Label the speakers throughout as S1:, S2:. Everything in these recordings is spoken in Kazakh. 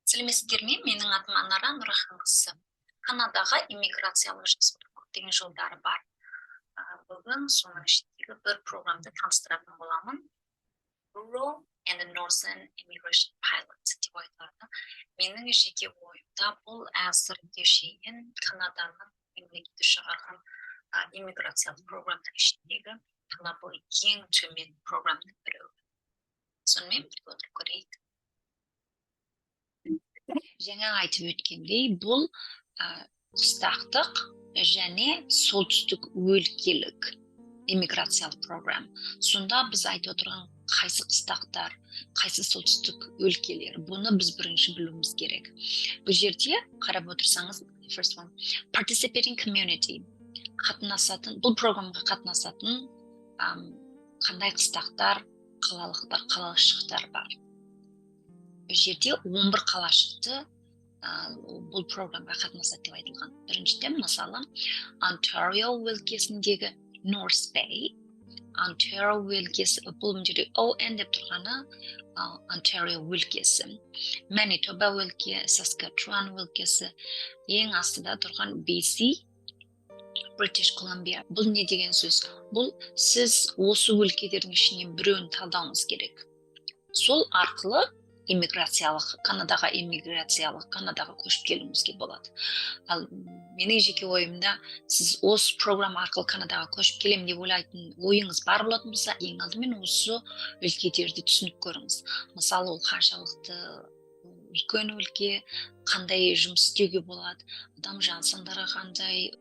S1: Сәлеметсіздер ме? Менің атым Анара Нұраханқызы. Канадаға иммиграциялық жасаудың көптеген жолдары бар. Бүгін соның ішіндегі бір программды таныстыратын боламын. Rural and Northern Immigration Pilot деп айтылады. Менің жеке ойымда, бұл әзірге шейін Канаданың мемлекеті шығарған иммиграциялық программның ішіндегі талабы ең төмен программның біреуі. Сонымен, бірге отырып көрейік. Жаңа айтып өткендей, бұл қыстақтық және солтүстік өлкелік иммиграциялық программа. Сонда біз айтып отырған қайсы қыстақтар, қайсы солтүстік өлкелер, бұны біз бірінші білуіміз керек. Бұл жерде қарап отырсаңыз, first one, participating community, қатынасатын, бұл программаға қатынасатын қандай қыстақтар, қалалықтар, қалашықтар бар. Бұл жерде 11 қалашықты бұл программаға қатынасады деп айтылған. Біріншіден, мысалы, Онтарио өлкесіндегі North Bay. Онтарио өлкесі, бұл жерде ON деп тұрғаны Онтарио өлкесі, Манитоба өлке, Саскачуан өлкесі, ең астында тұрған BC, British Columbia. Бұл не деген сөз? Бұл сіз осы өлкелердің ішінен біреуін таңдауыңыз керек. Сол арқылы иммиграциялық, Канадаға иммиграциялық, Канадаға көшіп келуіңізге болады. Ал менің жеке ойымда, сіз осы программа арқылы Канадаға көшіп келемін деп ойлайтын ойыңыз бар болатын болса, ең алдымен осы өлкелерді түсініп көріңіз. Мысалы, ол қаншалықты үлкен өлке, қандай жұмыс істеуге болады, адам жан сандары қандай.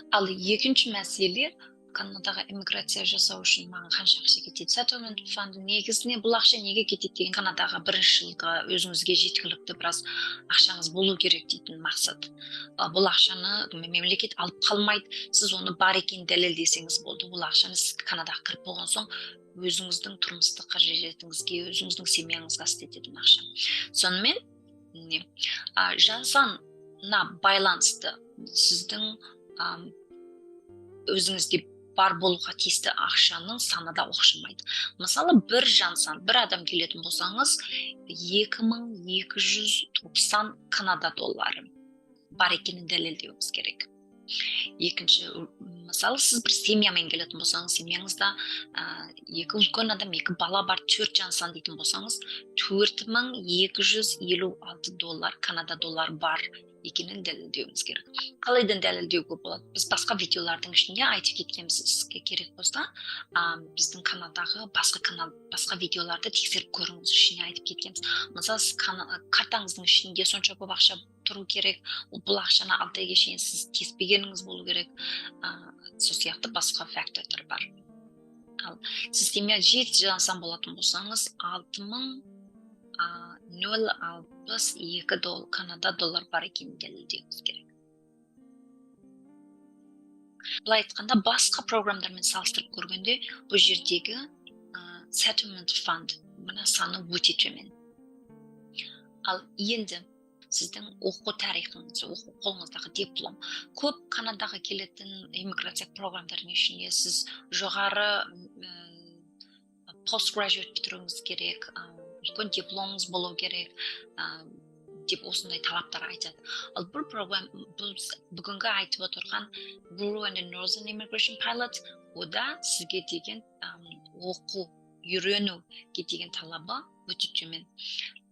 S1: Ал екінші мәселе: Канадаға иммиграция жасау үшін маған қанша ақша кетеді? Settlement fund негізіне бұл ақша неге кетеді деген, Канадаға бірінші жылға өзіңізге жеткілікті біраз ақшаңыз болу керек дейтін мақсат. Бұл ақшаны мемлекет алып қалмайды, сіз оны бар екенін дәлелдесеңіз болды. Бұл ақшаны сіз Канадаға кіріп болған соң өзіңіздің тұрмыстық қажетіңізге, өзіңіздің семьяңызға істететін ақша. Сонымен, не жан санына байланысты сіздің өзіңізде бар болуға тиісті ақшаның саны да ұқсамайды. Мысалы, бір жан сан, бір адам келетін болсаңыз, 2290 Канада доллары бар екенін дәлелдеуіңіз керек. Екінші, мысалы, сіз бір семьямен келетін болсаңыз, семьяңызда екі үлкен адам, екі бала бар, төрт жан сан дейтін болсаңыз, 4256 доллар, Канада доллары бар екенін дәлелдеуіңіз керек. Қалайдан дәлелдеуге болады? Біз басқа видеолардың ішінде айтып кеткенбіз. Сізге керек болса, біздің каналдағы басқа канал, басқа видеоларды тексеріп көріңіз, ішіне айтып кеткенбіз. Мысалы, сіз картаңыздың ішінде сонша көп ақша тұру керек, бұл ақшаны 6 айға шейін сіз тиіспегеніңіз болу керек. Сол сияқты басқа факторлар бар. Ал сіз семья жеті жан сан болатын болсаңыз, 6062 Канада доллар бар екенін дәлелдеуіңіз керек. Былай айтқанда, басқа программдармен салыстырып көргенде, бұл жердегі settlement fund мына саны өте төмен. Ал енді сіздің оқу тарихыңыз, оқу, қолыңыздағы диплом. Көп Канадаға келетін иммиграция программдарының ішінде сіз жоғары postgraduate бітіруіңіз керек, үлкен дипломыңыз болу керек деп осындай талаптар айтады. Ал бұл программа, бұл бүгінгі айтып отырған Rural and Northern Immigration Pilot, ода сізге деген оқу үйренуге деген талабы өте төмен.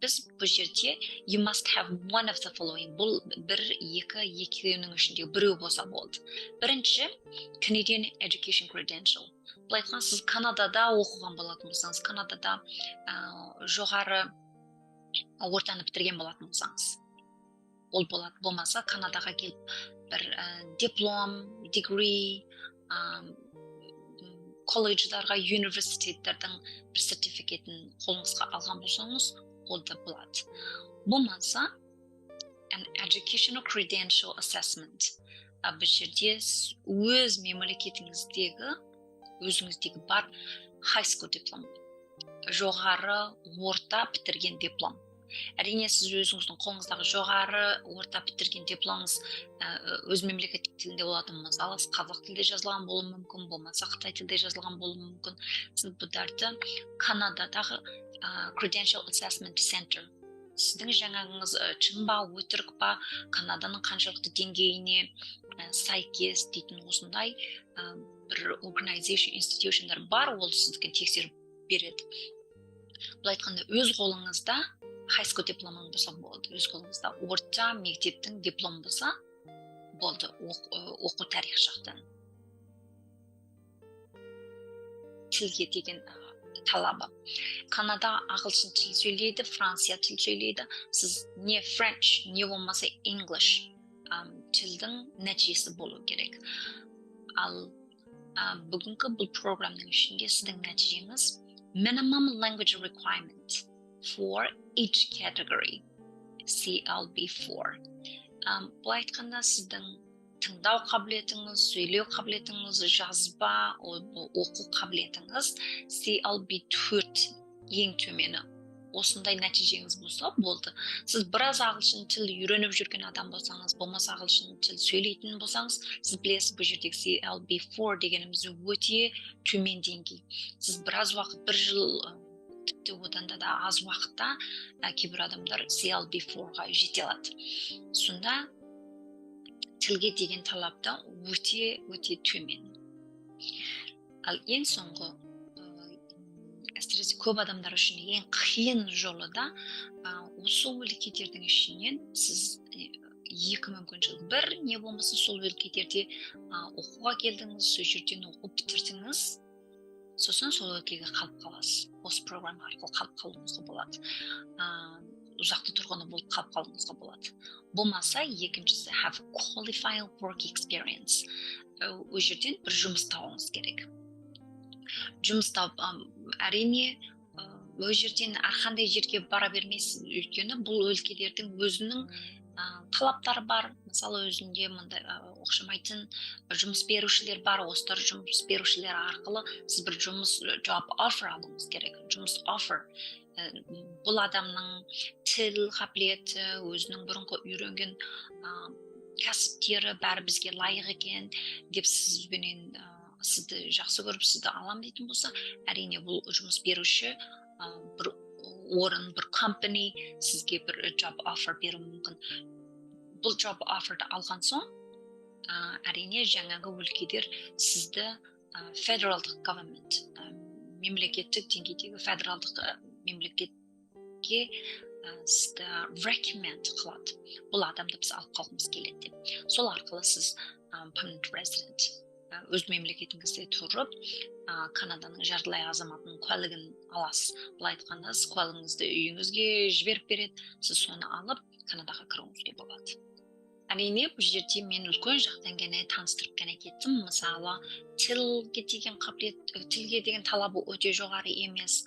S1: Біз бұл жерде you must have one of the following, бұл бір екі, екеуінің ішінде біреу болса болды. Бірінші, Canadian Education Credential. Былай айтқанда, сіз Канадада оқыған болатын болсаңыз, Канадада жоғары ортаны бітірген болатын болсаңыз, ол болады. Болмаса, Канадаға келіп бір диплом, degree, колледждарға, университеттердің бір сертификатын қолыңызға алған болсаңыз, ол да болады. Болмаса, an educational credential assessment. Бұл жерде өз мемлекетіңіздегі, өзіңіздегі бар high school диплом, жоғары орта бітірген диплом. Әрине, сіз өзіңіздің қолыңыздағы жоғары орта бітірген дипломыңыз өз мемлекеттік тілінде болатын, мысалы, қазақ тілде жазылған болуы мүмкін, болмаса қытай тілде жазылған болуы мүмкін. Сіз бұдарды Канададағы Credential Assessment Center Сіздің жаңағыңыз шын ба, өтірік па, Канаданың қаншалықты деңгейіне сәйкес дейтін осындай бір organization, institution дар бар, ол сіздікін тексеріп береді. Былай айтқанда, өз қолыңызда high school дипломың болса болды, өз қолыңызда орта мектептің дипломы болса болды, оқу тарих жақтан. Тілге деген талабы: Канада ағылшын тіл сөйлейді, Франция тіл сөйлейді. Сіз не French, не болмаса English тілдің нәтижесі болу керек. Ал бүгінгі бұл программның ішінде сіздің нәтижеңіз minimum language requirement for each category CLB4. Былай айтқанда, сіздің тыңдау қабілетіңіз, сөйлеу қабілетіңіз, жазба, оқу қабілетіңіз CLB 4 ең төмені, осындай нәтижеңіз болса болды. Сіз біраз ағылшын тіл үйреніп жүрген адам болсаңыз, болмаса ағылшын тіл сөйлейтін болсаңыз, сіз білесіз, бұл жердегі CLB4 дегеніміз өте төмен деңгей. Сіз біраз уақыт, бір жыл, тіпті одан да аз уақытта кейбір адамдар CLB4-ға жете алады. Сонда тілге деген талап та өте өте төмен. Ал ең соңғы, әсіресе көп адамдар үшін ең қиын жолы да осы өлкелердің ішінен сіз екі мүмкіншілік: бір, не болмаса сол өлкелерде оқуға келдіңіз, сол жерден оқып бітірдіңіз, сосын сол өлкеге қалып қаласыз. Осы программа арқылы қалып қалуыңызға болады, ұзақты тұрғыны болып қалып қалуыңызға болады. Болмаса екіншісі, have qualified work experience, ол жерден бір жұмыс табуыңыз керек. Жұмыс тауып, әрине, ол жерден әрқандай жерге бара бермейсіз, өйткені бұл өлкелердің өзінің талаптары бар. Мысалы, өзінде мындай ұқсамайтын жұмыс берушілер бар. Осылар жұмыс берушілер арқылы сіз бір жұмыс, job offer алуыңыз керек. Жұмыс offer, бұл адамның тіл қабілеті, өзінің бұрынғы үйренген кәсіптері, бәрі бізге лайық екен деп, сізбенен сізді жақсы көріп, сізді алам дейтін болса, әрине, бұл жұмыс беруші бір орын, бір company сізге бір job offer беруі мүмкін. Бұл job offer ды алған соң, әрине, жаңағы өлкелер сізді федералдық government, мемлекеттік деңгейдегі федералдық мемлекетке сізді recommend қылады, бұл адамды біз алып қалғымыз келеді деп. Сол арқылы сіз permanent resident, өз мемлекетіңізде тұрып, Канаданың жартылай азаматының куәлігін аласыз. Былай айтқанда, сіз куәлігіңізді үйіңізге жіберіп береді, сіз соны алып, Канадаға кіруіңізге болады. Әрине, бұл жерде мен үлкен жақтан ғана таныстырып қана кеттім. Мысалы, тілге деген қабілет, тілге деген талабы өте жоғары емес.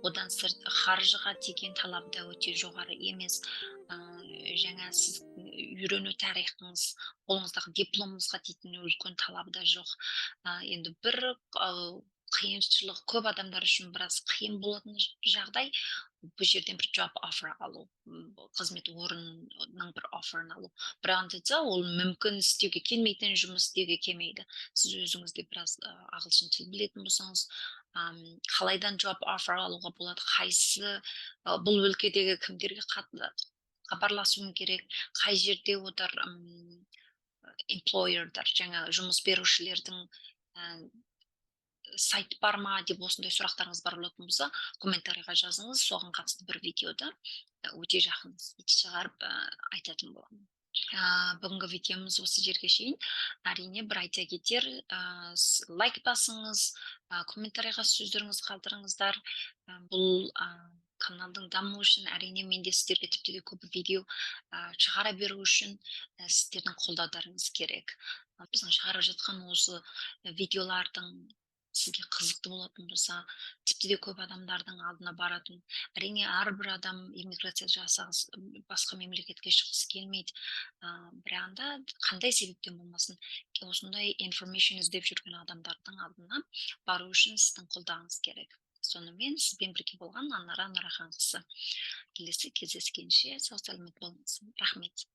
S1: Одан сырт қаржыға деген талабы да өте жоғары емес. Жаңа сіз үйрену тарихыңыз, қолыңыздағы дипломыңызға дейтін үлкен талабы да жоқ. Енді бір қиыншылық, көп адамдар үшін біраз қиын болатын жағдай, бұл жерден бір job offer алу, қызмет орнының бір offer ын алу. Бірақ айтса, ол мүмкін істеуге келмейтін жұмыс істеуге келмейді. Сіз өзіңіз де біраз ағылшын тіл білетін болсаңыз, қалайдан job offer алуға болады, қайсы бұл өлкедегі кімдерге хабарласуым керек, қай жерде олар employer дар, жаңа жұмыс берушілердің сайт бар ма деп, осындай сұрақтарыңыз бар болатын болса, комментарийға жазыңыз. Соған қатысты бір видеода өте жақын шығарып айтатын боламын. Бүгінгі видеомыз осы жерге шейін. Әрине, бір айта кетер, лайк басыңыз, комментарийға сөздеріңізді қалдырыңыздар. Бұл каналдың дамуы үшін, әрине, мен де сіздерге тіпті де көп видео шығара беру үшін сіздердің қолдаударыңыз керек. Біздің шығарып жатқан осы видеолардың сізге қызықты болатын болса, тіпті де көп адамдардың алдына баратын. Әрине, әрбір адам иммиграция жасағысы, басқа мемлекетке шыққысы келмейді, бірақ та қандай себептен болмасын, осындай information іздеп жүрген адамдардың алдына бару үшін сіздің қолдауыңыз керек. Сонымен, сізбен бірге болған Анара Нұраханқызы. Келесі кездескенше сау сәлемет болыңыз, рахмет.